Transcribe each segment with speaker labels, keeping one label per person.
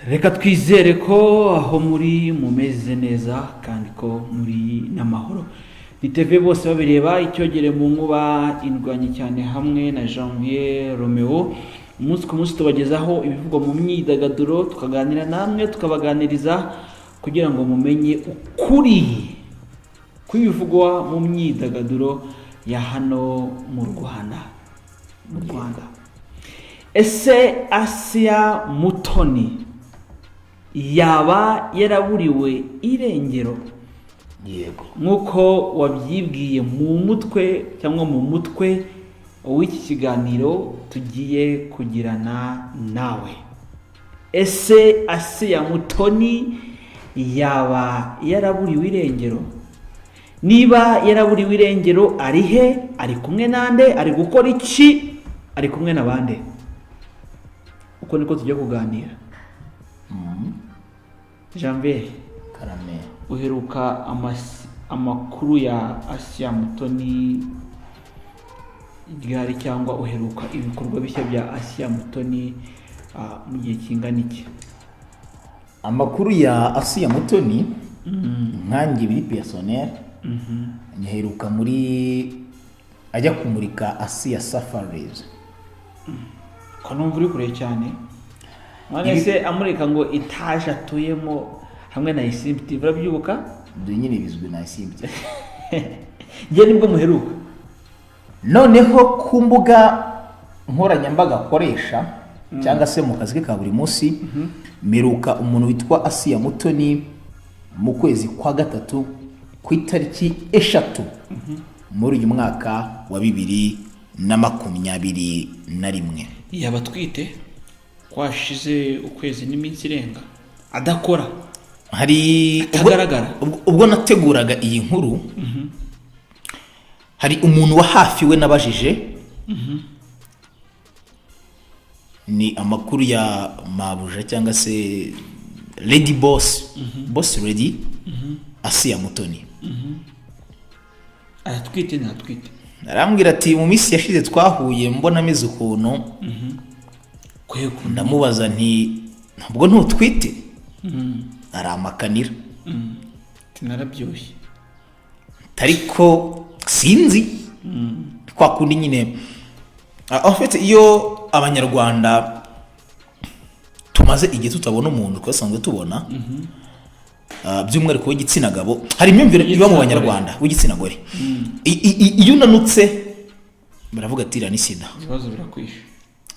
Speaker 1: Reka twizere ko aho muri mumeze neza kandi ko muri n'amahoro. Ni TV bose babireba, icyogere mu nkuba, indwanyi cyane, hamwe na Janvier Romeo. Umunsi ku munsi tubagezaho ibivugwa mu myidagaduro, tukaganira namwe, tukabaganiriza kugira ngo mumenye ukuri kw'ibivugwa mu myidagaduro ya hano mu Rwanda. Mu Rwanda, ese Asia Mutoni yaba yaraburiwe irengero?
Speaker 2: Yego.
Speaker 1: Nk'uko wabyibwiye mu mutwe cyangwa mu mutwe w'iki kiganiro tugiye kugirana nawe, ese Asia Mutoni yaba yaraburiwe irengero? Niba yaraburiwe irengero, ari he? Ari kumwe nande? Ari gukora iki? Ari kumwe na bande? Uko niko tugiye kuganira. Janvier.
Speaker 2: Karame.
Speaker 1: Uheruka amakuru ya Asia Mutoni ryari, cyangwa uheruka ibikorwa bishya bya Asia Mutoni mu gihe kingana iki?
Speaker 2: Amakuru ya Asia Mutoni, nkanjye biri personnel, nyaheruka muri ajya kumurika Asia Safaris.
Speaker 1: Ko numva uri kure cyane none? Se amurika ngo etaje atuyemo hamwe na Isimbi TV, urabyibuka?
Speaker 2: Ibyo nyine bizwi na Isimbi.
Speaker 1: Njye nibwo muheruka.
Speaker 2: Noneho ku mbuga nkoranyambaga akoresha cyangwa se mu kazi ke ka buri munsi, mperuka umuntu witwa Asia Mutoni mu kwezi kwa gatatu ku itariki 3 muri uyu mwaka wa 2021.
Speaker 1: Yaba atwite, ko hashize ukwezi n'iminsi irenga adakora?
Speaker 2: Hari
Speaker 1: Atagaragara.
Speaker 2: Ubwo nateguraga iyi nkuru, hari umuntu wa hafi we nabajije, ni amakuru ya mabuja cyangwa se lady boss, boss lady Asia Mutoni.
Speaker 1: Aratwite, ntatwite?
Speaker 2: Arambwira ati mu minsi yashize twahuye mbona ameze ukuntu.
Speaker 1: Kwego.
Speaker 2: Ndamubaza nti ntabwo ntutwite? Aramakanira.
Speaker 1: Narabyoshye.
Speaker 2: Ariko sinzi, kwa kundi nyine. En fait, iyo Abanyarwanda tumaze igihe tutabona umuntu twasanzwe tubona, by'umwihariko w'igitsina gabo, hari imyumvire iba mu Banyarwanda w'igitsina gore. Iyo unanutse baravuga ati iriya ni sida.
Speaker 1: Ibibazo birakwishe.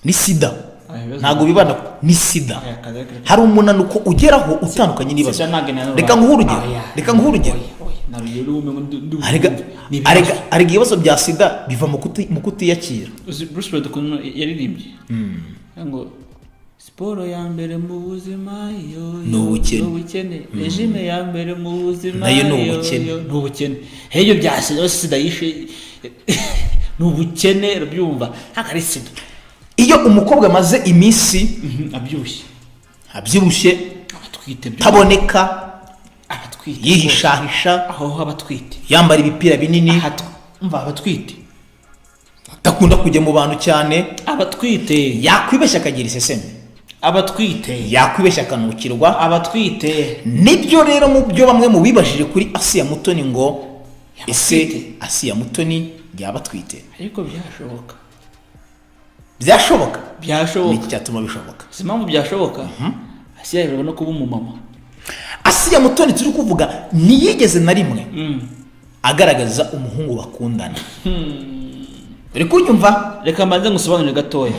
Speaker 2: Ni sida.
Speaker 1: Ah, ibibazo.
Speaker 2: Ntabwo bibanda, ni sida.
Speaker 1: Aya, kaza.
Speaker 2: Hari umunanuko ugeraho utandukanye n'ibibazo.
Speaker 1: Sida ntabwo inanura.
Speaker 2: Reka nguhe urugero.
Speaker 1: Oya.
Speaker 2: Reka nguhe urugero.
Speaker 1: Oya, oya, nta rugero ubumenyi ni ibibazo.
Speaker 2: Arega ibibazo bya sida biva mu kutiyakira.
Speaker 1: Uzi Bruce Melody ukuntu yaririmbye ngo siporo ya mbere mu buzima yo
Speaker 2: Ni ubukene.
Speaker 1: Ni ubukene. Régime ya mbere mu buzima
Speaker 2: Nayo ni
Speaker 1: yo,
Speaker 2: ubukene.
Speaker 1: yo, ni ubukene. Heyo bya sida, sida yishe ni ubukene, urabyumva? Ntabwo ari sida.
Speaker 2: Iyo umukobwa amaze iminsi
Speaker 1: abyibushye,
Speaker 2: abyibushye,
Speaker 1: abatwite byo
Speaker 2: taboneka,
Speaker 1: abatwite
Speaker 2: yihishahisha,
Speaker 1: aho ho abatwite.
Speaker 2: yambara ibipira binini,
Speaker 1: Umva, abatwite.
Speaker 2: adakunda kujya mu bantu cyane,
Speaker 1: Abatwite.
Speaker 2: yakwibeshya akagira iseseme,
Speaker 1: Abatwite.
Speaker 2: yakwibeshya akanukirwa.
Speaker 1: Abatwite.
Speaker 2: Nibyo rero mu byo bamwe mu bibajije kuri Asia Mutoni ngo ese
Speaker 1: Atwite.
Speaker 2: Asia Mutoni yaba atwite?
Speaker 1: Ariko byashoboka.
Speaker 2: Byashoboka.
Speaker 1: Byashoboka.
Speaker 2: Niki cyatuma bishoboka?
Speaker 1: Si impamvu byashoboka, Asiya yaheruka no kuba umumama.
Speaker 2: Asia Mutoni turi kuvuga ntiyigeze na rimwe agaragaza umuhungu bakundana. Uri kunyumva?
Speaker 1: Reka mbanze ngusobanurire gatoya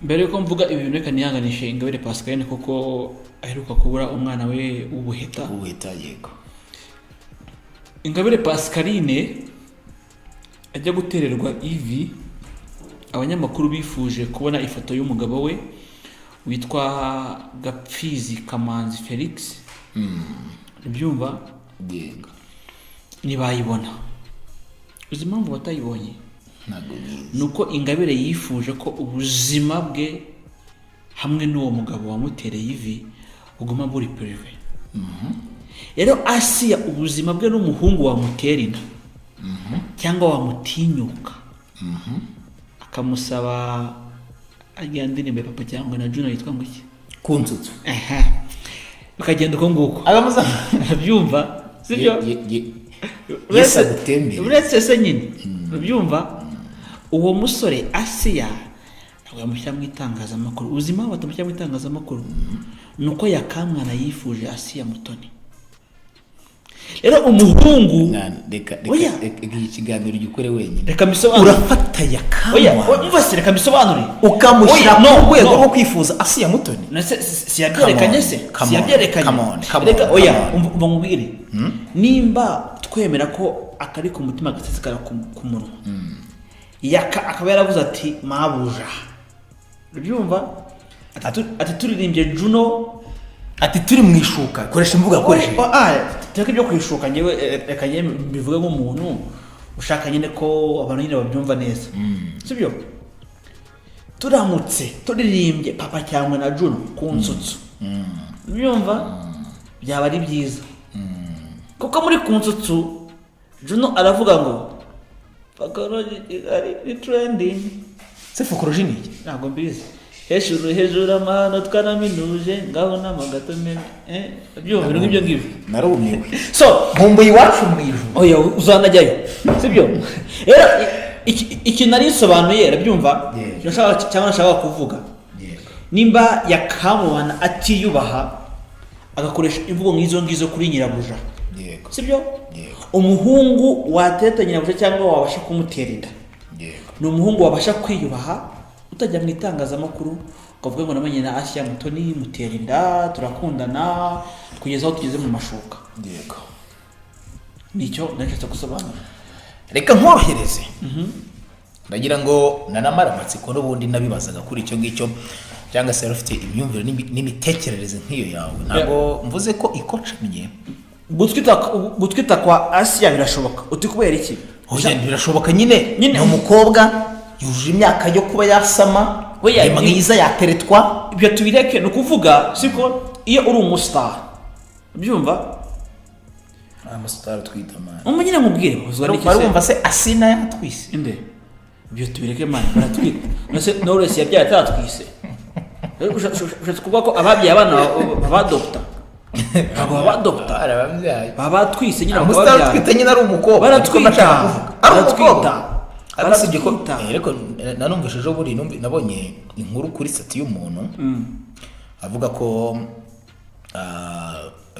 Speaker 1: mbere yuko mvuga ibintu. Reka nihanganishe Ingabire Pascaline kuko aheruka kubura umwana we w'ubuheta.
Speaker 2: Ubuheta, yego.
Speaker 1: Ingabire Pascaline ajya gutererwa ivi, abanyamakuru bifuje kubona ifoto y'umugabo we witwa Gapfizi Kamanzi Felix, ubyumva?
Speaker 2: Yego.
Speaker 1: Ntibayibona. Uzi impamvu batayibonye?
Speaker 2: Ntabwo nyizi.
Speaker 1: Ni uko Ingabire yifuje ko ubuzima bwe hamwe n'uwo mugabo wamutereye ivi buguma buri privé. Rero Asiya, ubuzima bwe n'umuhungu wamutera inda cyangwa wamutinyuka akamusaba Agira ndirimbo ya Papa cyangwa na Juno yitwa ngo iki?
Speaker 2: Ku nsutsu.
Speaker 1: Ehe, bikagenda uko nguko.
Speaker 2: Abamuza.
Speaker 1: Urabyumva, sibyo?
Speaker 2: Yesu agutembere.
Speaker 1: Uretse se nyine, urabyumva, uwo musore Asiya ntabwo yamushyira mu itangazamakuru. Ubuzima batamushyira mu itangazamakuru ni uko Yakamwana yifuje Asiya Mutoni. Rero umuhungu
Speaker 2: Mwana, reka.
Speaker 1: Oya.
Speaker 2: Reka, reka iki kiganiro ugikore wenyine.
Speaker 1: Reka mbisobanure.
Speaker 2: Urafata
Speaker 1: Oya.
Speaker 2: Yakamwana
Speaker 1: Umva se, reka mbisobanure.
Speaker 2: ukamushyira
Speaker 1: Oya, no,
Speaker 2: ku rwego
Speaker 1: no.
Speaker 2: rwo kwifuza Asiya Mutoni?
Speaker 1: Na se si yabyerekanye se?
Speaker 2: Come
Speaker 1: Si
Speaker 2: on,
Speaker 1: yabyerekanye?
Speaker 2: come on, come
Speaker 1: Reka
Speaker 2: on,
Speaker 1: oya.
Speaker 2: come on.
Speaker 1: Umva nkubwire, nimba twemera ko akari ku mutima gasesekara ku munwa, Yaka akaba yaravuze ati mabuja, ubyumva, ati turirimbye Juno.
Speaker 2: Ati turi mu ishuka, koresha imvugo yakoresheje.
Speaker 1: Oh, ah, tureke ibyo kwishuka. Njyewe reka njyewe mbivuge nk'umuntu ushaka nyine ko abantu nyine babyumva neza, sibyo? Turamutse turirimbye Papa cyangwa na Juno ku nsutsu, ubyumva, byaba ari byiza, kuko muri ku nsutsu Juno aravuga ngo fakoroji Kigali ni trending.
Speaker 2: Se fokoroji ni iki?
Speaker 1: Ntabwo mbizi. Hejuru hejuru amahano twaraminuje, ngaho n'amagato mene, byumva, ibintu nk'ibyo ngibyo.
Speaker 2: Narumiwe.
Speaker 1: So
Speaker 2: nkumbuye iwacu mu ijuru.
Speaker 1: Oya, uzanajyayo, sibyo? Rero ikintu nari nsobanuye, urabyumva?
Speaker 2: Yeah.
Speaker 1: Cyangwa nashaka kuvuga, nimba Yakamubana atiyubaha agakoresha imvugo nk'izo ngizo kuri nyirabuja, sibyo?
Speaker 2: Yego.
Speaker 1: Umuhungu wateta nyirabuja cyangwa wabasha kumutera inda ni umuhungu wabasha kwiyubaha, utajya mu itangazamakuru ukavuga ngo namenye na Asiya Mutoni, mutera inda, turakundana kugeza aho tugeze mu mashuka. Nicyo nashatse gusobanura.
Speaker 2: Reka nkorohereze. Ndagira ngo nanamara amatsiko n'ubundi nabibazaga kuri icyo ngicyo, cyangwa se wari ufite imyumvire n'imitekerereze nk'iyo yawe. Ntabwo mvuze ko ikocamye.
Speaker 1: Gutwita kwa Asiya birashoboka. Uti kubera iki?
Speaker 2: Oya, birashoboka nyine.
Speaker 1: Nyine.
Speaker 2: Ni umukobwa yujuje imyaka yo kuba yasama.
Speaker 1: Oya,
Speaker 2: ni mwiza, yateretwa.
Speaker 1: Ibyo tubireke. Ni ukuvuga siko iyo uri umusitari, ubyumva?
Speaker 2: Umusitari utwita, man?
Speaker 1: Umva nyine nkubwire, uzwa n'iki
Speaker 2: Wari
Speaker 1: se?
Speaker 2: wumva se Asina yatwise?
Speaker 1: Inde? Ibyo tubireke, man. Baratwita. None Knowless yabyaye atatwise? Rero ushatse kuvuga ko ababyaye abana babadopta? Ntabwo babadopta.
Speaker 2: Arababyaye.
Speaker 1: Baba batwise nyine.
Speaker 2: Umusitari
Speaker 1: bakababyara.
Speaker 2: utwite nyine ari umukobwa.
Speaker 1: Baratwita.
Speaker 2: Niko nashaka kuvuga. Ari umukobwa.
Speaker 1: Baratwita.
Speaker 2: Ariko usibye ko
Speaker 1: Baratwita.
Speaker 2: Ariko nanumvise ejo buri nabonye inkuru kuri status y'umuntu avuga ko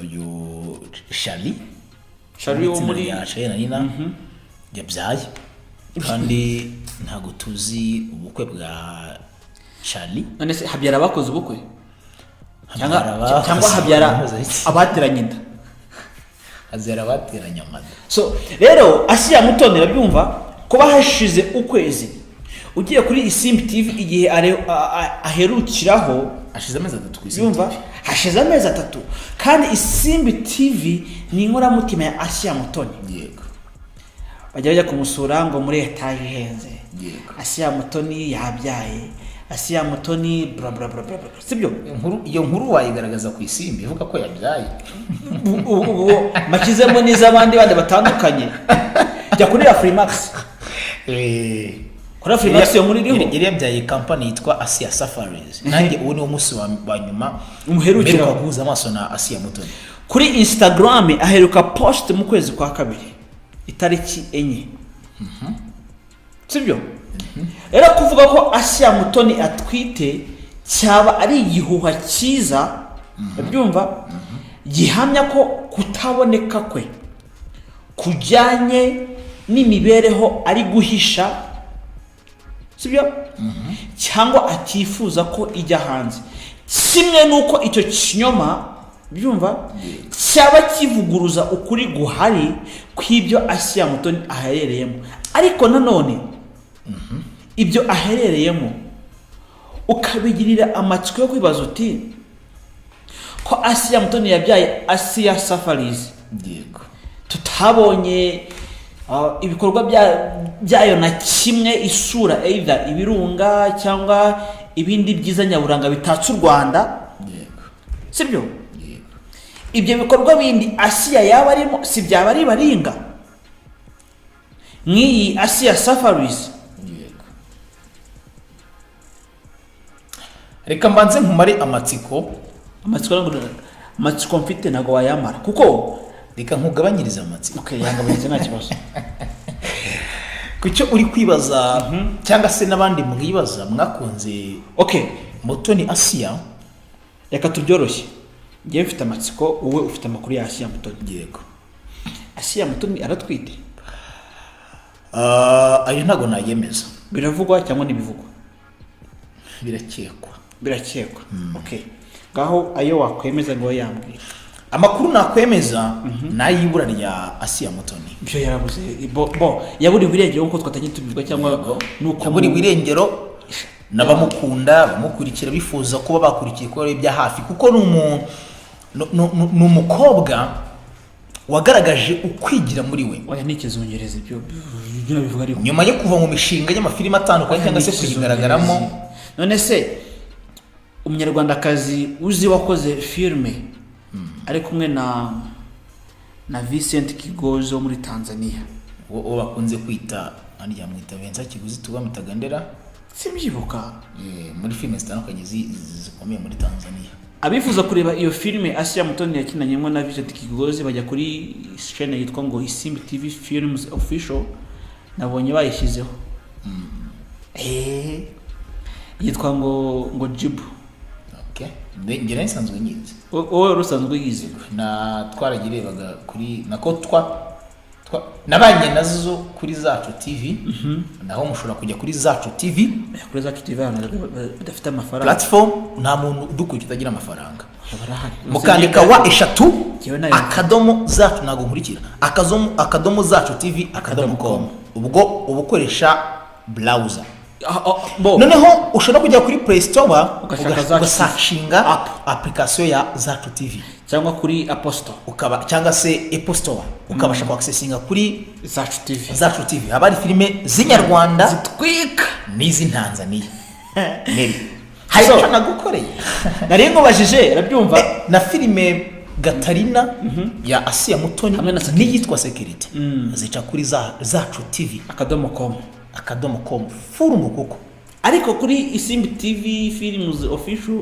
Speaker 2: uyu Shari
Speaker 1: Shari wo
Speaker 2: itsinda
Speaker 1: muri
Speaker 2: rya Charly na Nina yabyaye, kandi ntabwo tuzi ubukwe bwa Shari.
Speaker 1: None se habyara abakoze ubukwe cyangwa
Speaker 2: Habyara abakoze
Speaker 1: cyangwa habyara
Speaker 2: mpuzabitsina.
Speaker 1: abateranye inda?
Speaker 2: Habyara abateranye amada.
Speaker 1: So rero Asiya Mutoni, urabyumva, kuba hashize ukwezi ugiye kuri Isimbi TV igihe aherukiraho.
Speaker 2: Hashize amezi 3 ku isi.
Speaker 1: Yumva, hashize amezi 3, kandi Isimbi TV ni inkoramutima ya Asiya Mutoni. Bajya bajya kumusura ngo muri etaje ihenze. Asiya Mutoni yabyaye, Asiya Mutoni bla bla bla bla bla, sibyo?
Speaker 2: Iyo nkuru wayigaragaza ku Isimbi ivuga ko yabyaye?
Speaker 1: Ubu mashyizemo n'iz'abandi bandi batandukanye. Jya kuri Afrimax, kuri Afrimax iyo nkuru iriho.
Speaker 2: Yari yabyaye kampani yitwa Asia Safaris. Nanjye uwo niwo munsi wa nyuma
Speaker 1: Umuherukiraho.
Speaker 2: mperuka guhuza amaso na Asiya Mutoni.
Speaker 1: Kuri Instagram aheruka post mu kwezi kwa kabiri itariki 4, sibyo? Rero kuvuga ko Asiya Mutoni atwite cyaba ari igihuha cyiza, urabyumva, gihamya ko kutaboneka kwe kujyanye n'imibereho ari guhisha, sibyo, cyangwa atifuza ko ijya hanze, kimwe n'uko icyo kinyoma, byumva, cyaba kivuguruza ukuri guhari kw'ibyo Asiya Mutoni aherereyemo. Ariko nanone ibyo aherereyemo ukabigirira amatsiko yo kwibaza uti ko Asiya Mutoni yabyaye Asiya Safaris, tutabonye ibikorwa byayo na kimwe, isura either ibirunga cyangwa ibindi byiza nyaburanga bitatse u Rwanda, sibyo? Ibyo bikorwa bindi Asiya yaba arimo si byaba ari baringa nk'iyi Asiya Safaris?
Speaker 2: Reka mbanze nkumare amatsiko.
Speaker 1: Amatsiko amatsiko mfite ntabwo wayamara kuko
Speaker 2: Reka nkugabanyirize amatsiko.
Speaker 1: Okay, yangabanyirize, nta kibazo.
Speaker 2: Ku cyo uri kwibaza cyangwa se n'abandi mwibaza mwakunze Mutoni Asiya.
Speaker 1: Reka tubyoroshye. Ngewe mfite amatsiko, wowe ufite amakuru ya Asiya Mutoni.
Speaker 2: Yego.
Speaker 1: Asiya Mutoni aratwite?
Speaker 2: Ah, ayo ntabwo nayemeza.
Speaker 1: Biravugwa cyangwa ntibivugwa?
Speaker 2: Birakekwa.
Speaker 1: Birakekwa, okay. Ngaho ayo wakwemeza ngo yambwira.
Speaker 2: Amakuru nakwemeza ni ay'ibura rya Asiya Mutoni.
Speaker 1: Ibyo yarabuze, bo yaburiwe irengero nk'uko twatangiye tubivuga, cyangwa nuko
Speaker 2: Yaburiwe irengero n'abamukunda, bamukurikira, bifuza kuba bakurikiye kuba ibya hafi, kuko ni umukobwa wagaragaje ukwigira muri we.
Speaker 1: Oya, ni ikizungerezi ibyo, ibyo nabivuga ariko.
Speaker 2: Nyuma yo kuva mu mishinga y'amafilimi atandukanye cyangwa se kuyigaragaramo.
Speaker 1: None se umunyarwandakazi uzi wakoze filime ari kumwe na Vincent Kigozi wo muri Tanzania?
Speaker 2: Uwo bakunze kwita, harya mwita Vincent Kiguzi, tubamwitaga Ndera.
Speaker 1: Simbyibuka.
Speaker 2: Muri filime zitandukanye zikomeye muri Tanzania.
Speaker 1: Abifuza kureba iyo filime Asiya Mutoni yakinanyemo na Vincent Kigozi bajya kuri chaîne yitwa ngo Isimbi TV Films Official, nabonye bayishyizeho. Yitwa ngo Jibu.
Speaker 2: Okay. Njye nari nsanzwe nyizi.
Speaker 1: Wowe wari usanzwe uyizi?
Speaker 2: Na twaragirebaga kuri nako twa nabanye nazo kuri Zacu TV, naho mushobora kujya kuri Zacu TV.
Speaker 1: Kuri Zacu TV abantu badafite amafaranga.
Speaker 2: Platform, nta muntu udukurikira utagira amafaranga.
Speaker 1: Barahari.
Speaker 2: Mukandika wa eshatu
Speaker 1: Njyewe nayo.
Speaker 2: akadomo Zacu, ntabwo nkurikira, akadomo, akadomo Zacu TV akadomo com, ubwo uba ukoresha browser.
Speaker 1: Ah, ah, bo
Speaker 2: Noneho ushobora kujya kuri Play Store
Speaker 1: ugashaka Zacu
Speaker 2: ugasearchinga
Speaker 1: App.
Speaker 2: application ya Zacu TV.
Speaker 1: Cyangwa kuri Apple Store.
Speaker 2: Ukaba cyangwa se Apple Store, ukabasha kwaccessinga kuri
Speaker 1: Zacu TV.
Speaker 2: Zacu TV. Haba hari filime z'inyarwanda
Speaker 1: zitwika
Speaker 2: n'iz'intanzaniya. Neri, hari
Speaker 1: So-
Speaker 2: icyo nagukoreye.
Speaker 1: Nari nkubajije, arabyumva.
Speaker 2: Na filime Gatarina ya Asiya Mutoni
Speaker 1: Hamwe na Security.
Speaker 2: n'iyitwa Security zica kuri Zacu TV
Speaker 1: akadomo com.
Speaker 2: Akadomo com furumu kuko.
Speaker 1: Ariko kuri Isimbi TV Films Official,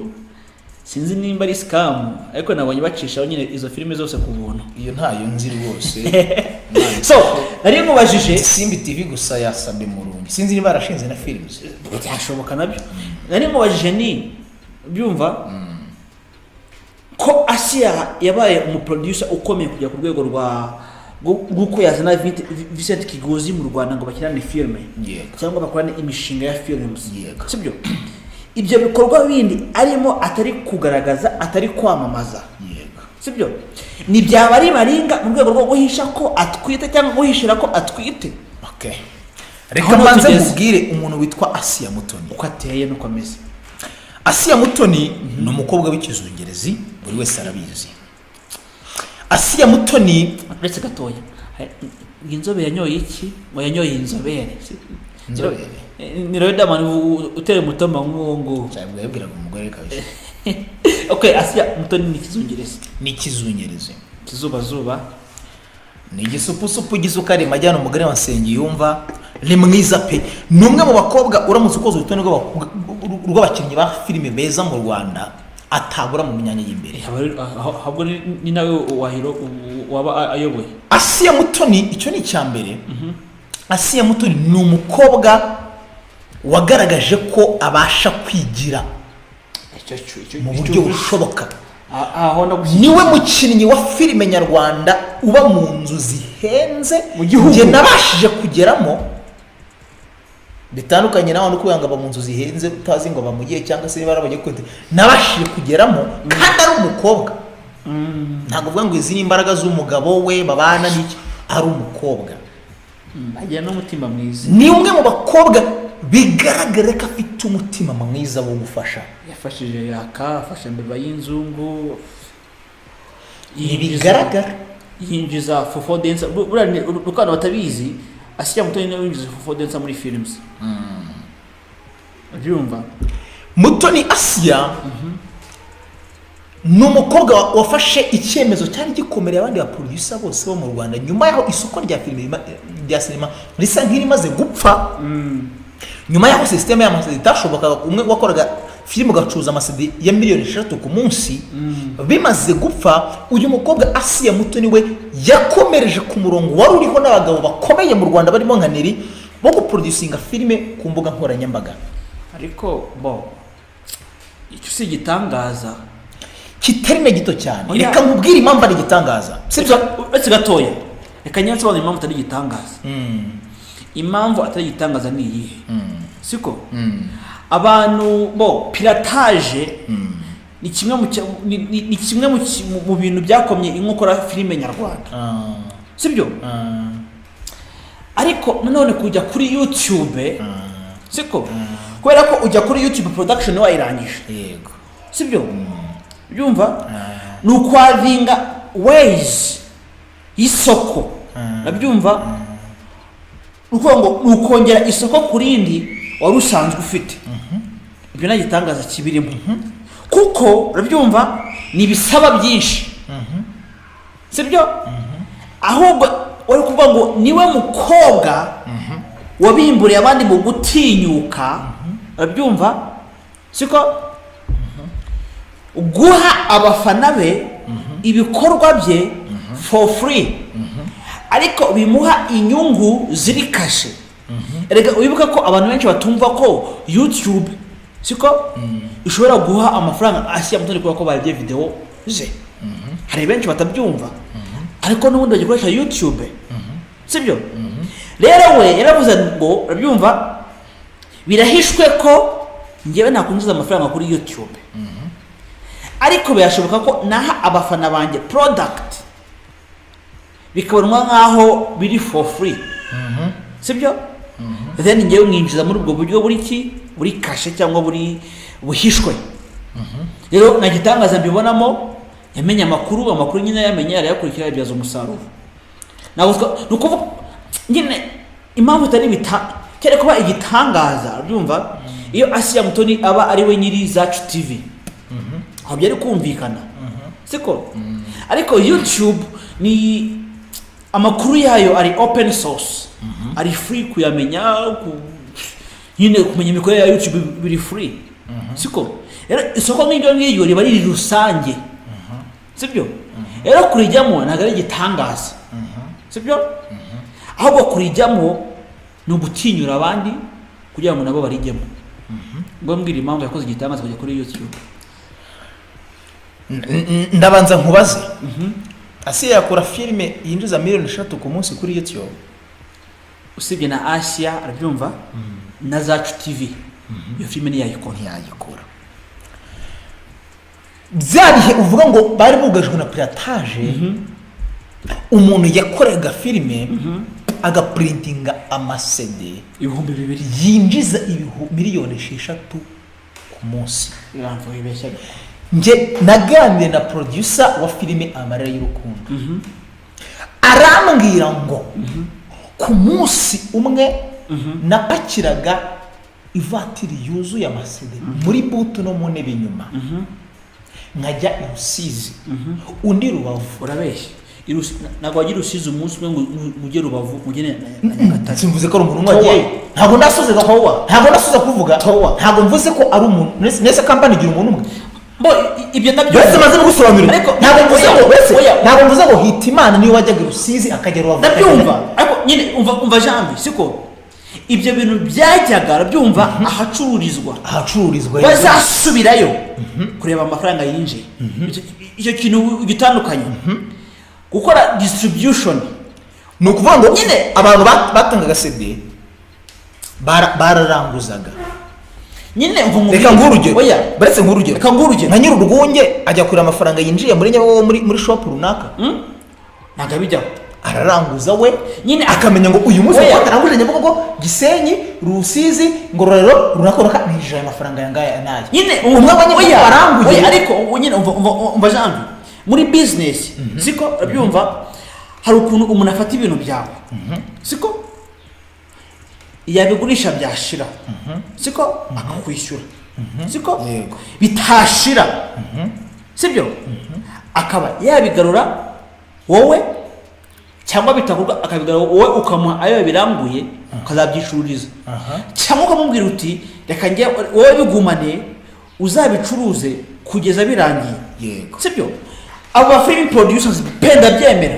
Speaker 1: sinzi nimba ari scam, ariko nabonye bacishaho nyine izo filime zose ku buntu.
Speaker 2: Iyo ntayo nzi rwose.
Speaker 1: So nari nkubajije.
Speaker 2: Isimbi TV gusa yasabye Murungi, sinzi niba yarashinze na films.
Speaker 1: Byashoboka nabyo. Nari nkubajije ni byumva ko Asiya yabaye umuproducer ukomeye kujya ku rwego rwa rw'uko yazana Vincent Kigozi mu Rwanda ngo bakinane filime cyangwa bakorane imishinga ya films. Sibyo? Ibyo bikorwa bindi arimo atari kugaragaza, atari kwamamaza, sibyo, ni byaba ari baringa mu rwego rwo guhisha ko atwite cyangwa guhishira ko atwite.
Speaker 2: Okay.
Speaker 1: Aho
Speaker 2: Reka
Speaker 1: niho
Speaker 2: mbanze
Speaker 1: tugeze.
Speaker 2: nkubwire umuntu witwa Asiya Mutoni.
Speaker 1: Uko ateye n'uko ameze.
Speaker 2: Asiya Mutoni ni umukobwa w'ikizungerezi, buri wese arabizi. Asiya Mutoni
Speaker 1: Uretse gatoya, inzobe yanyoye iki? Ngo yanyoye inzobere.
Speaker 2: Inzobere?
Speaker 1: Ni Riderman utera umutoma nk'uwo nguwo.
Speaker 2: Cyangwa yabwiraga umugore kabisa.
Speaker 1: Okay, Asiya Mutoni ni ikizungerezi.
Speaker 2: Ni ikizungerezi.
Speaker 1: Ikizubazuba.
Speaker 2: Ni igisupusupu gisukari majyana. Umugore wa Nsengiyumva ni mwiza pe, ni umwe mu bakobwa uramutse ukoze urutonde rw'abakinnyi ba filime beza mu Rwanda atabura mu myanya y'imbere.
Speaker 1: Ahubwo ni nawe wahiro waba ayoboye.
Speaker 2: Asiya Mutoni, icyo ni icya mbere. Asiya Mutoni ni umukobwa wagaragaje ko abasha kwigira mu buryo bushoboka.
Speaker 1: Aho ndagushyigikiye.
Speaker 2: Niwe mukinnyi wa filime nyarwanda uba mu nzu zihenze
Speaker 1: Mu gihugu.
Speaker 2: Njye nabashije kugeramo, bitandukanye nawe no kuvuga ngo aba mu nzu zihenze utazi ngo bamugiye cyangwa se niba ari kwete. Nabashije kugeramo kandi ari umukobwa. Ntabwo uvuga ngo izi ni imbaraga z'umugabo we babana n'iki, ari umukobwa.
Speaker 1: Agira n'umutima mwiza.
Speaker 2: Ni umwe mu bakobwa bigaragara ko afite umutima mwiza wo gufasha.
Speaker 1: Yafashije Yaka, afasha Mbeba y'Inzungu.
Speaker 2: Ntibigaragara.
Speaker 1: Yinjiza Fofo Densa. Buriya rukana batabizi, Asiya Mutoni niwe winjiza Fofo Densa muri films, ubyumva?
Speaker 2: Mutoni Asiya ni umukobwa wafashe icyemezo cyari gikomereye abandi ba producer bose bo mu Rwanda nyuma y'aho isoko rya filime rya sinema risa nk'irimaze gupfa, nyuma y'aho sisiteme y'amasosiyete itashobokaga, umwe wakoraga Filime ugacuruza ama CD ya miliyoni 6 ku munsi. Bimaze gupfa, uyu mukobwa Asiya Mutoni we yakomereje ku murongo wari uriho n'abagabo bakomeye mu Rwanda barimo nka Neri bo guproducinga filime ku mbuga nkoranyambaga.
Speaker 1: Ariko bo icyo si igitangaza.
Speaker 2: Kitari na gito cyane.
Speaker 1: Oya.
Speaker 2: Reka nkubwire impamvu ari igitangaza, sibyo?
Speaker 1: Uretse gatoya, reka njye nsobanure impamvu atari igitangaza. Impamvu atari igitangaza ni iyihe? Siko abantu bo piratage ni kimwe mu cya- ni kimwe mu bintu byakomye inkokora filime nyarwanda, sibyo? Ariko nanone kujya kuri YouTube, siko? Kubera ko ujya kuri YouTube, production wayirangije, sibyo? Byumva ni ukwavinga ways y'isoko, nabyumva ni ukuvuga ngo ni ukongera isoko ku rindi wari usanzwe ufite. Ibyo nta gitangaza kibirimo, kuko urabyumva ni ibisaba byinshi, sibyo? Ahubwo wari kuvuga ngo niwe mukobwa wabimburiye abandi mu gutinyuka, urabyumva, siko? Guha abafana be ibikorwa bye for free, ariko bimuha inyungu ziri cash. Erega wibuke ko abantu benshi batumva ko YouTube, siko, ishobora guha amafaranga Asiya Mutoni kubera ko barebye video ze. Hari benshi batabyumva, ariko n'ubundi bagikoresha YouTube, sibyo? Rero we yaravuze ngo, urabyumva, birahishwe ko ngewe nakwinjiza amafaranga kuri YouTube, ariko birashoboka ko naha abafana banjye product bikabonwa nk'aho biri for free, sibyo? Then ngewe mwinjiza muri ubwo buryo buri ki buri cash cyangwa buri buhishwe. Rero nta gitangaza mbibonamo. Yamenye amakuru, amakuru nyine yamenye arayakurikira, yabyaza umusaruro. Ntabwo ni ukuvuga nyine impamvu itari bita cyane kuba igitangaza, urabyumva, iyo Asiya Mutoni aba ari we nyiri Zacu TV, aho byari kumvikana, siko? Ariko YouTube ni amakuru yayo ari open source, ari free kuyamenya, nyine kumenya imikorere ya YouTube biri free, siko? Rero isoko nk'iryo ngiryo riba riri rusange, sibyo? Rero kurijyamo ntabwo ari igitangaza, sibyo? Ahubwo kurijyamo ni ugutinyura abandi kugira ngo nabo barijyemo. Ngo mbwira impamvu yakoze igitangaza kujya kuri YouTube.
Speaker 2: Ndabanza nkubaze: Asiya yakora filime yinjiza miliyoni 3 ku munsi kuri YouTube?
Speaker 1: Usibye na Asiya, arabyumva, na Zacu TV iyo filime ntiyayikora.
Speaker 2: Ntiyayikora. Bya bihe uvuga ngo bari bugarijwe na piratage, umuntu yakoraga filime agaprintinga ama CD
Speaker 1: 2000
Speaker 2: yinjiza miliyoni 6 ku munsi.
Speaker 1: Biramva wibeshya.
Speaker 2: Njye naganiriye na producer wa filime Amarira y'Urukundo, arambwira ngo ku munsi umwe napakiraga ivatiri yuzuye ama CD muri boot no mu ntebe inyuma, nkajya i Rusizi, undi Rubavu.
Speaker 1: Urabeshya. Ntabwo wagira Rusizi umunsi umwe ngo ujye Rubavu, ujye na Nyagatare.
Speaker 2: Simvuze ko ari umuntu umwe
Speaker 1: Towa.
Speaker 2: wagiyeyo. Ntabwo ndasoza.
Speaker 1: Towa.
Speaker 2: Ntabwo ndasoza kuvuga.
Speaker 1: Towa.
Speaker 2: Ntabwo mvuze ko ari umuntu. Nese company igira umuntu umwe?
Speaker 1: Bo ibyo nabyo
Speaker 2: Uretse maze gusobanurira.
Speaker 1: Ariko
Speaker 2: Ntabwo mvuze ngo
Speaker 1: oya,
Speaker 2: uretse
Speaker 1: oya.
Speaker 2: ntabwo mvuze ngo Hitimana niwe wajyaga i Rusizi akajya Rubavu.
Speaker 1: Ndabyumva, ariko nyine umva Jambi, siko? Ibyo bintu byajyaga, urabyumva, ahacururizwa.
Speaker 2: Ahacururizwa.
Speaker 1: Bazasubirayo kureba amafaranga yinjiye. Icyo kintu gitandukanye gukora distribution.
Speaker 2: Ni ukuvuga ngo
Speaker 1: Nyine-
Speaker 2: abantu batangaga CD bararanguzaga.
Speaker 1: Nyine umva umubiri.
Speaker 2: Reka nguhe urugero.
Speaker 1: Oya.
Speaker 2: Baretse nguhe urugero.
Speaker 1: Reka nguhe urugero.
Speaker 2: Nka nyiri urwunge ajya kureba amafaranga yinjiye muri Nyabugogo, muri shop runaka?
Speaker 1: Ntabwo abijyaho.
Speaker 2: Araranguza we
Speaker 1: Nyine
Speaker 2: akamenya ngo uyu munsi
Speaker 1: Oya.
Speaker 2: kuko ataranguje Nyabugogo, Gisenyi, Rusizi, Ngororero, runaka runaka, ninjije aya mafaranga aya ngaya n'aya.
Speaker 1: Nyine
Speaker 2: Umwe abonye ko
Speaker 1: oya,
Speaker 2: waranguye.
Speaker 1: oya, ariko ubu nyine umva Jambi, muri business, siko? Urabyumva, hari ukuntu umuntu afata ibintu byawe, siko? Yabigurisha byashira, siko? Akakwishyura, siko?
Speaker 2: Yego.
Speaker 1: Bitashira, sibyo, akaba yabigarura wowe, cyangwa bitakorwa akabigarura wowe, ukamuha ayo yabiranguye ukazabyicururiza, cyangwa ukamubwira uti reka njye wowe bigumane. Uzabicuruze kugeza birangiye. Sibyo? Abo ba film producers pe, ndabyemera,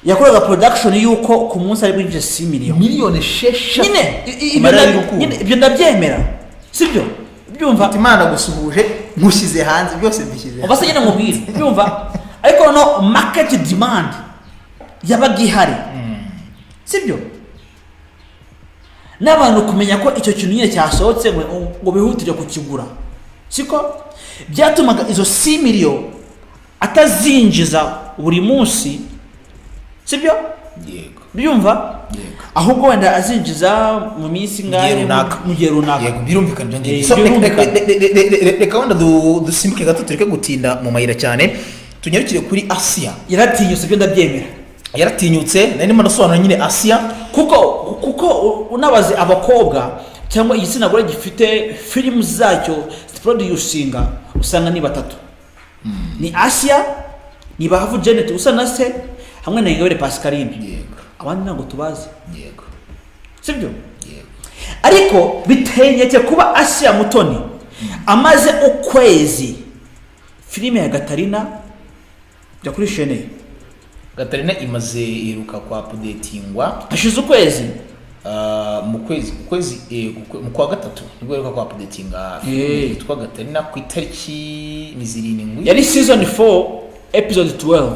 Speaker 1: yakoraga production y'uko ku munsi ari bwinjize 6 miliyoni.
Speaker 2: Miliyoni 6.
Speaker 1: Nyine ibyo
Speaker 2: Amarira y'urukundo.
Speaker 1: Nyine ibyo ndabyemera, sibyo? Byumva.
Speaker 2: Imana gusuhuje, nkushyize hanze, byose mbishyize.
Speaker 1: Umva se, nyine mubwire, byumva, ariko no market demand yabaga ihari, sibyo? N'abantu kumenya ko icyo kintu nyine cyasohotse ngo bihutire kukigura, siko byatumaga izo 6 miliyo atazinjiza buri munsi, sibyo?
Speaker 2: Yego.
Speaker 1: Byumva.
Speaker 2: Yego.
Speaker 1: Ahubwo wenda azinjiza mu minsi
Speaker 2: Mu gihe
Speaker 1: ingahe,
Speaker 2: runaka.
Speaker 1: mu gihe runaka.
Speaker 2: Yego, birumvikana ibyo ngibyo.
Speaker 1: Eh,
Speaker 2: So,
Speaker 1: birumvikana.
Speaker 2: reka wenda dusimbuke gato, tureke gutinda mu mayira cyane, tunyarukire kuri Asiya.
Speaker 1: Yaratinyutse, ibyo ndabyemera.
Speaker 2: Yaratinyutse, nari ndimo ndasobanura nyine Asiya.
Speaker 1: Kuko unabaze abakobwa cyangwa igitsina gore gifite filimu zacyo ziproducinga, usanga ni batatu: ni Asiya, ni Bahavu Janet usa na se, hamwe na Ingabire Pascaline. Abandi ntabwo tubazi. Sibyo?
Speaker 2: Yego.
Speaker 1: Ariko biteye inkeke kuba Asiya Mutoni amaze ukwezi filime ya Gatarina jya kuri chaîne ye.
Speaker 2: Gatarina imaze iheruka kwa updatingwa
Speaker 1: Hashize ukwezi.
Speaker 2: Mu kwezi mu kwa gatatu nibwo iheruka kwa updatinga filime yitwa Gatarina, ku itariki ni 7.
Speaker 1: Yari season 4 episode 12.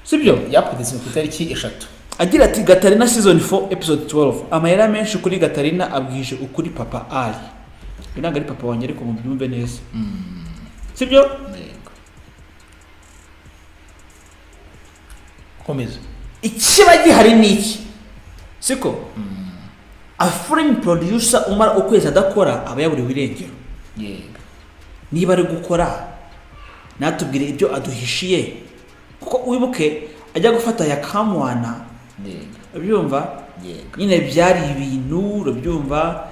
Speaker 1: Sibyo?
Speaker 2: Yaupdatinze ku itariki 3.
Speaker 1: Agira ati: "Gatarina season 4 episode 12, amayera menshi kuri Gatarina, abwije ukuri papa Ali." Uyu ntabwo ari papa wanjye, ariko mubyumve neza, sibyo?
Speaker 2: Yego, komeza.
Speaker 1: Ikiba gihari ni iki, siko a film producer umara ukwezi adakora aba yaburiwe irengero. Niba ari gukora, natubwire ibyo aduhishiye, kuko wibuke ajya gufata ya kamwana. Urabyumva?
Speaker 2: Yego.
Speaker 1: Nyine byari ibintu, urabyumva,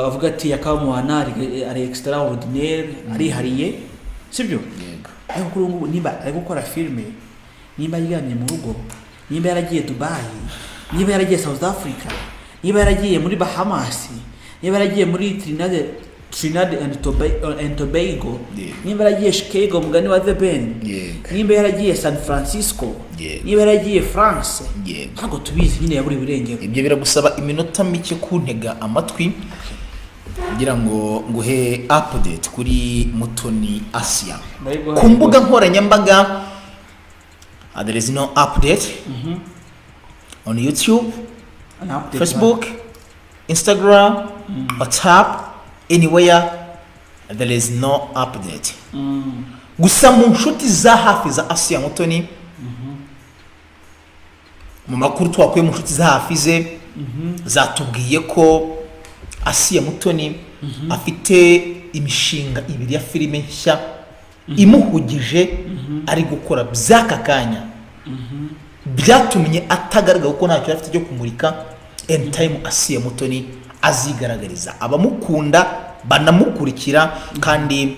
Speaker 1: avuga ati yakamwana ari extraordinaire, arihariye, sibyo?
Speaker 2: Yego.
Speaker 1: Ariko kuri ubu ngubu, nimba ari gukora filime, nimba aryamye mu rugo, nimba yaragiye Dubai, niba yaragiye South Africa, niba yaragiye muri Bahamas, niba yaragiye muri Trinidad and Tobago, niba yaragiye Chicago, mugani wa The Ben, niba yaragiye San Francisco, niba yaragiye France, ntabwo tubizi nyine, yaburiwe irengero.
Speaker 2: Ibyo biragusaba iminota mike kuntega amatwi kugira ngo nguhe update kuri Mutoni Asia.
Speaker 1: Ndayiguhaye.
Speaker 2: Ku mbuga nkoranyambaga there is no update on YouTube,
Speaker 1: An update.
Speaker 2: Facebook, Instagram, WhatsApp, anywhere there is no update. Gusa mu nshuti za hafi za Asiya Mutoni, mu makuru twakuye mu nshuti za hafi ze, zatubwiye ko Asiya Mutoni afite imishinga ibiri ya filime nshya imuhugije, ari gukora by'aka kanya, byatumye atagaragara kuko ntacyo yari afite cyo kumurika. Anytime Asiya Mutoni azigaragariza abamukunda banamukurikira, kandi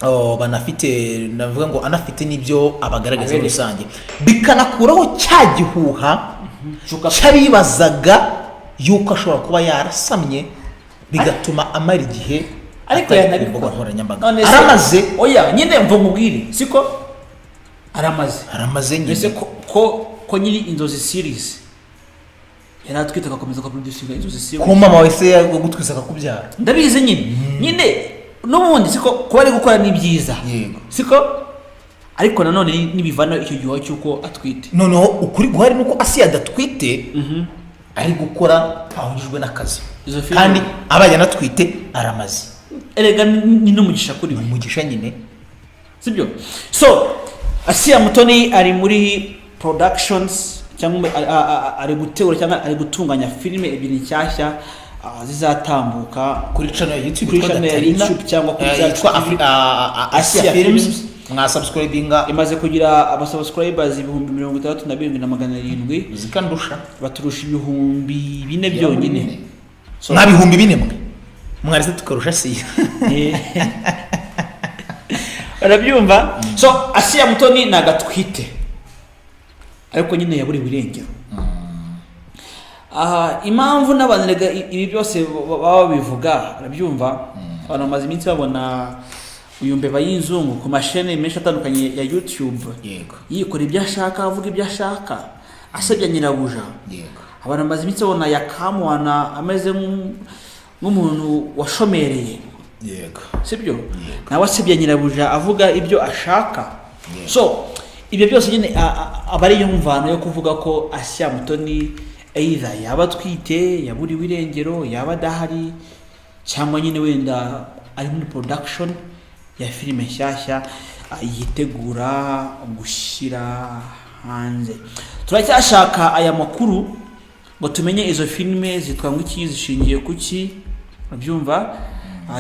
Speaker 2: oh, banafite, navuga ngo anafite n'ibyo abagaragaza muri
Speaker 1: Abereka.
Speaker 2: rusange, bikanakuraho cya gihuha
Speaker 1: Shuka.
Speaker 2: cy'abibazaga yuko ashobora kuba yarasamye, bigatuma amara igihe
Speaker 1: Ariko
Speaker 2: atari ku mbuga
Speaker 1: yanabikora.
Speaker 2: nkoranyambaga.
Speaker 1: None se-
Speaker 2: Aramaze.
Speaker 1: Oya nyine, mva mubwire, siko aramaze.
Speaker 2: Aramaze
Speaker 1: Mbese
Speaker 2: nyine.
Speaker 1: ko nyiri Inzozi series yari atwite, agakomeza akaproducinga Inzozi series?
Speaker 2: Ko mama wese yagutwise akakubyara.
Speaker 1: Ndabizi nyine n'ubundi siko kuba ari gukora ni byiza. Siko, ariko nanone nibivana icyo gihuha cy'uko atwite.
Speaker 2: Noneho ukuri guhari nuko Asiya adatwite, ari gukora, ahugijwe n'akazi.
Speaker 1: Izo filime-
Speaker 2: Kandi abaye anatwite, aramaze.
Speaker 1: Erega ni n'umugisha kuri we.
Speaker 2: Umugisha nyine.
Speaker 1: Sibyo? So Asiya Mutoni ari muri productions cyangwa ari gutegura cyangwa ari gutunganya filime ebyiri nshyashya, zizatambuka
Speaker 2: Kuri channel ya YouTube
Speaker 1: Kuri
Speaker 2: yitwa
Speaker 1: channel ya
Speaker 2: Gatarina,
Speaker 1: YouTube cyangwa kuri zacu
Speaker 2: yitwa
Speaker 1: TV.
Speaker 2: Asia
Speaker 1: Asia
Speaker 2: Films.
Speaker 1: Films.
Speaker 2: Mwasubscribinga.
Speaker 1: Imaze kugira abasubscribers 67,700.
Speaker 2: Uzikandusha.
Speaker 1: Baturusha 4000 byonyine. So-
Speaker 2: Mwa 4000 mwe, mwarese tukarusha Asiya.
Speaker 1: Urabyumva? So Asiya Mutoni ni agatwite, ariko nyine yaburiwe irengero. Aha impamvu n'abantu rega ibi byose baba babivuga, urabyumva, abantu bamaze iminsi babona uyu mbeba y'inzungu ku mashene menshi atandukanye ya YouTube, yikora ibyo ashaka, avuga ibyo ashaka, asebya nyirabuja. Abantu bamaze iminsi babona Yakamwana ameze nk'umuntu washomereye, sibyo? Nawe asebya nyirabuja, avuga ibyo ashaka. So ibyo byose nyine aba ari yo mvano yo kuvuga ko Asia Mutoni either yaba atwite, yaburiwe irengero, yaba adahari, cyangwa nyine wenda ari muri production ya filime nshyashya yitegura gushyira hanze. Turacyashaka aya makuru ngo tumenye izo filime zitwa ngo iki, zishingiye ku ki, urabyumva?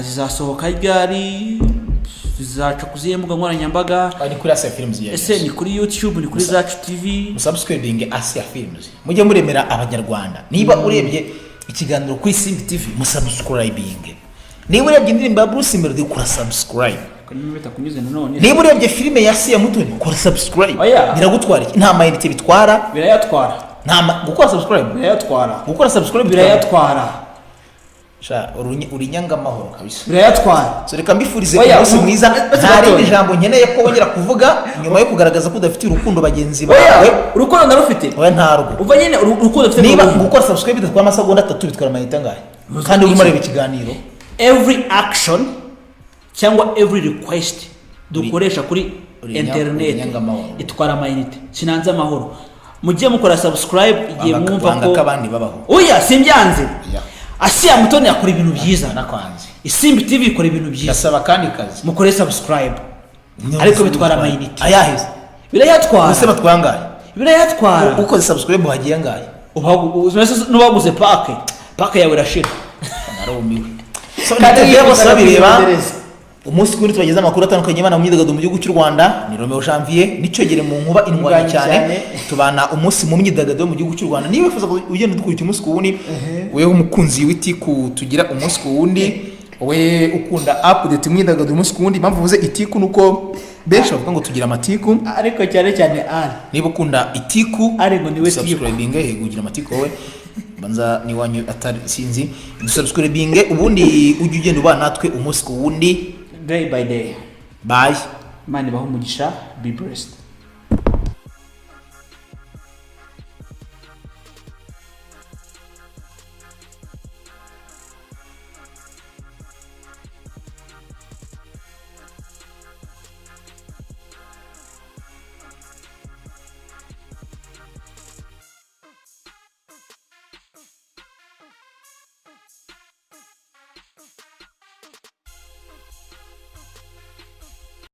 Speaker 1: Zizasohoka ryari, zizaca ku zihe mbuga nkoranyambaga?
Speaker 2: Ni kuri Asia Films.
Speaker 1: Ese ni kuri YouTube, ni kuri Zacu TV?
Speaker 2: Musubscribing Asia Films, mujye muremera Abanyarwanda. Niba urebye ikiganiro kuri Simbi TV, musubscribing. Niba urebye indirimbo ya Bruce Melody, kora subscribe.
Speaker 1: Niba bitakunyuze nanone.
Speaker 2: Niba urebye filime ya Asia Mutoni, kora subscribe.
Speaker 1: Oya.
Speaker 2: Biragutwara iki? Nta mayinite bitwara.
Speaker 1: Birayatwara.
Speaker 2: Nta gukora subscribe.
Speaker 1: Birayatwara.
Speaker 2: Gukora subscribe.
Speaker 1: Birayatwara.
Speaker 2: Sha, uri nyangamahoro kabisa.
Speaker 1: Birayatwara.
Speaker 2: So reka mbifurize
Speaker 1: Oya,
Speaker 2: umunsi mwiza.
Speaker 1: uretse
Speaker 2: Nta rindi
Speaker 1: gatoya.
Speaker 2: jambo nkeneye ko wongera kuvuga nyuma yo kugaragaza ko udafitiye urukundo bagenzi
Speaker 1: Oya,
Speaker 2: bawe.
Speaker 1: urukundo ndarufite.
Speaker 2: Oya, ntarwo.
Speaker 1: Uva nyine urukundo mfite
Speaker 2: Niba
Speaker 1: ni uruhe?
Speaker 2: gukora subscribe bidatwara amasegonda 3, bitwara amayinite angahe kandi urimo ureba ikiganiro?
Speaker 1: Every action cyangwa every request dukoresha kuri internet
Speaker 2: Uri nyangamahoro.
Speaker 1: itwara amayinite. Sinanze amahoro. Mujye mukora subscribe igihe mwumva
Speaker 2: Wanga
Speaker 1: ko
Speaker 2: ko abandi babaho.
Speaker 1: Oya, simbyanze.
Speaker 2: Oya.
Speaker 1: Asiya Mutoni akora ibintu byiza.
Speaker 2: Nakwanze.
Speaker 1: Isimbi TV ikora ibintu byiza.
Speaker 2: Ndasaba akandi kazi.
Speaker 1: Mukore subscribe, ariko bitwara amayinite.
Speaker 2: Ayaheze?
Speaker 1: Birayatwara.
Speaker 2: Ese batwara angahe?
Speaker 1: Birayatwara.
Speaker 2: Ukoze subscribe hagiye angahe?
Speaker 1: N'ubaguze pake, pake yawe irashira.
Speaker 2: Narumiwe. So
Speaker 1: Kandi
Speaker 2: ni bose
Speaker 1: yifuzaga
Speaker 2: babireba.
Speaker 1: kwirondereza.
Speaker 2: Umunsi kuri tubageze amakuru atandukanye y'abana mu myidagaduro mu gihugu cy'u Rwanda. Ni Romeo Janvier nicogere mu nkuba indwanyi
Speaker 1: Indwanyi
Speaker 2: cyane.
Speaker 1: cyane.
Speaker 2: Tubana umunsi mu myidagaduro mu gihugu cy'u Rwanda. Niba wifuza ko ugenda udukurikira umunsi ku wundi, wewe umukunzi w'itiku tugira umunsi ku wundi, we ukunda update imyidagaduro umunsi ku wundi. Impamvu uvuze itiku nuko benshi bavuga ngo tugira amatiku.
Speaker 1: Ariko cyane cyane ari
Speaker 2: Niba ukunda itiku,
Speaker 1: Ari ngo niwe tiku.
Speaker 2: subscribing. Yego, ugira amatiku wowe, banza niwanyu atari sinzi. Subscribing, ubundi ujye ugenda ubana natwe umunsi ku wundi.
Speaker 1: Day by day.
Speaker 2: Bye.
Speaker 1: Imana ibahe umugisha. Be blessed.